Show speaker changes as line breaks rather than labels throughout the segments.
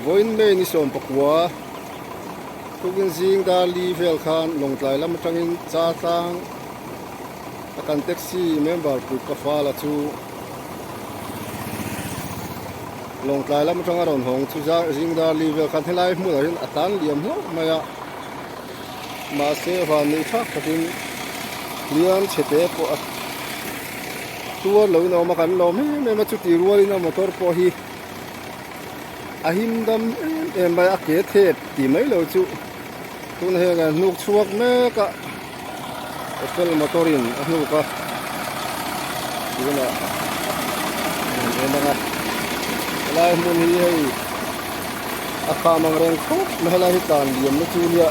Vawiin May ni 19 tukin zing dar li vel khan Lawngtlai lam atangin Chatlang a kan taxi member pui ka fal a chu Lawngtlai lam atanga rawn hawng chu zing dar li vel khan helai hmunah hian a tan liam hlauh mai a mahse van nei thak takin hliam chhe te pawh a tuar loin a awm a kan lawm em em a chuti rualin a motor pawh hi a him dam em em mai a ke thep tih mai lo chu tuna heng a hnuk chhuak mek a Opel motor in a hnuk a tunah an en ang a helai hmun hi hei a kham ang reng khawp mai helai hi tlan liam na chu nia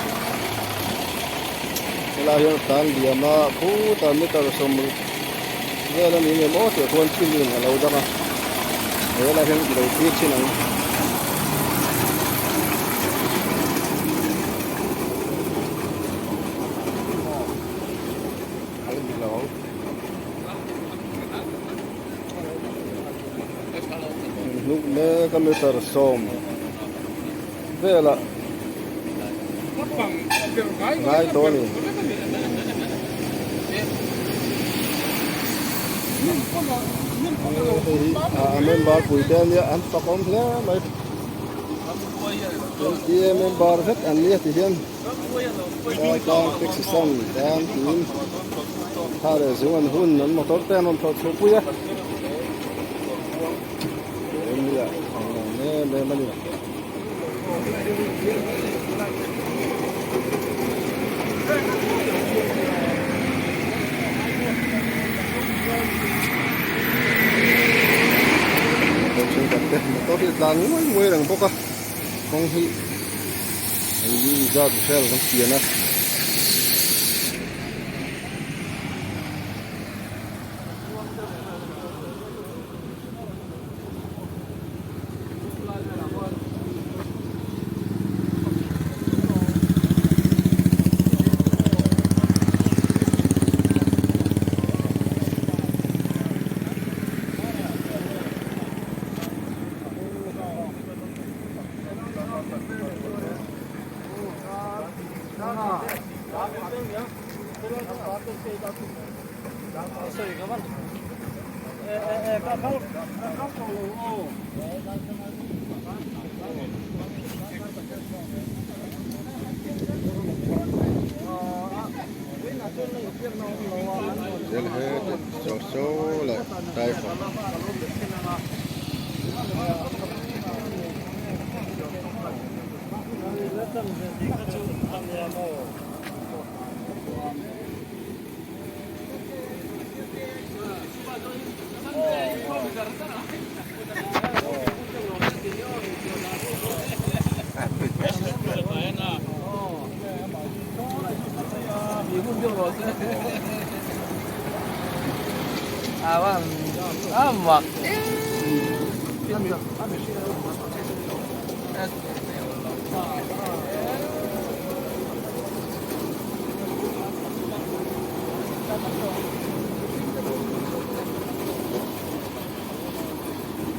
helai hian tlan liam a khutah meter 60 vel a ni ngem aw tih khuan thil in a lo dang a helai hian i lo thlir thin ang. Hnuk mek a meter 10 velah ngai tawh a ni. Hei hi a member pui te ania an fakawm hle mai. NTA member vek an nia ti hian. Tlang taxi stand tan tiin thla leh zung an hun an motor te an rawn thawh chhuah pui a nia ang lang em em a ni. Motor hi a tlan nguai nguai reng bawk a kawng hi. Hei hi zat vel kan pian a.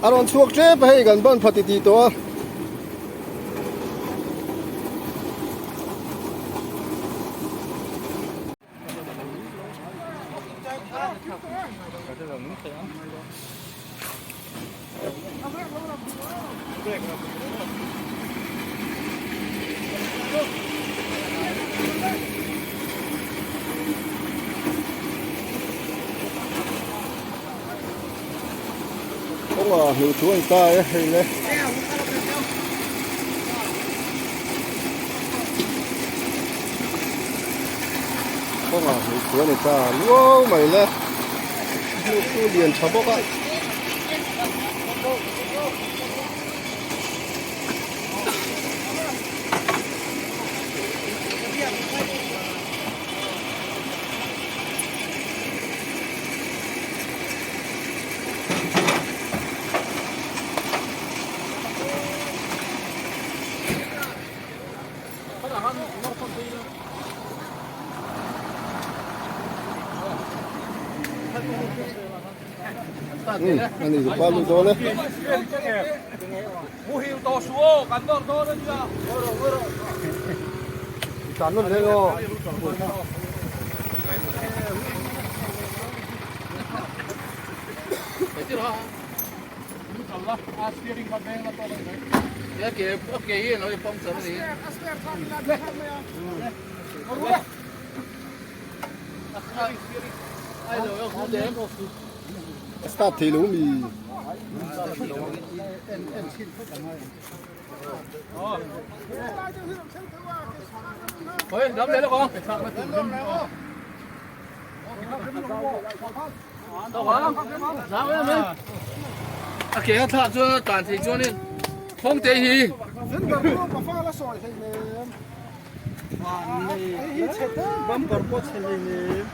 A rawn chhuak tep a hei kan ban pha ti tih tawh a. Kawngah hmuh thu an ta e hei le. Kawngah hmuh thu a ni ta luau mai le. Hmuh thu lian tha bawk a. A ni pa lut dawn e. A start thei lo mi.
A ke a thlah chuan a tlan thei chuanin thawng te hi
Bumper pawh chhe hlei nem.